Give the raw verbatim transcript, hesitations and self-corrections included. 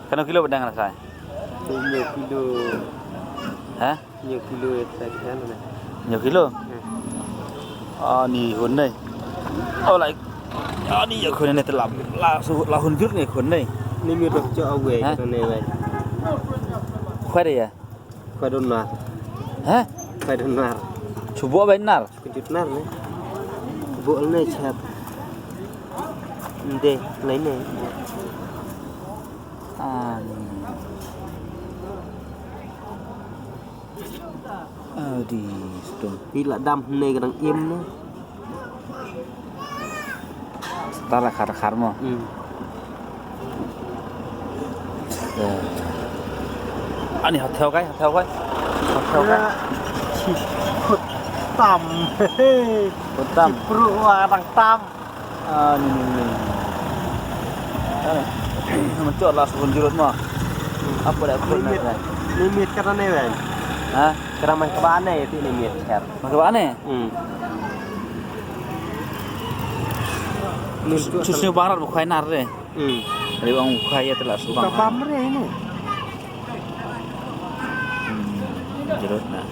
Kano kilo ba dang rasai? Hynñiew kilo. Ha? Hynñiew kilo ïa ka khan na. Hynñiew kilo? Hmm. Ani hun nei. Oh, like. Ani ïa khun nei te la, la su, la hun jur nei khun nei. Ni mi rok cho away. Ha? Ka nei wai. Khwai de ïa? Khwai don nar. Ha? Khwai don nar. Chubo bai nar. Kujut nar ne. Bo ne chat. Nde, lai ne. Ani. Adi, stung. Pi la dam ne ka dang im ne. Dara khar khar mo. Hmm. Eh. Ani hotel kai, hotel kai. Hotel kai. Ya. Tam. Tam. Pro orang tam. Ah, ni, ni, ni. Ah, ni. Mencuat lah sebelum jurut mo. Apa dah aku nak? Limit, limit kata ni kan? Ha? Kata main kebane itu limit kan? Main kebane? Hmm. Sus ni bang rat bukai nar deh. Hmm. Dari bang bukai ya telah subang. Bukan pamre ini. Hmm. Jerut nah.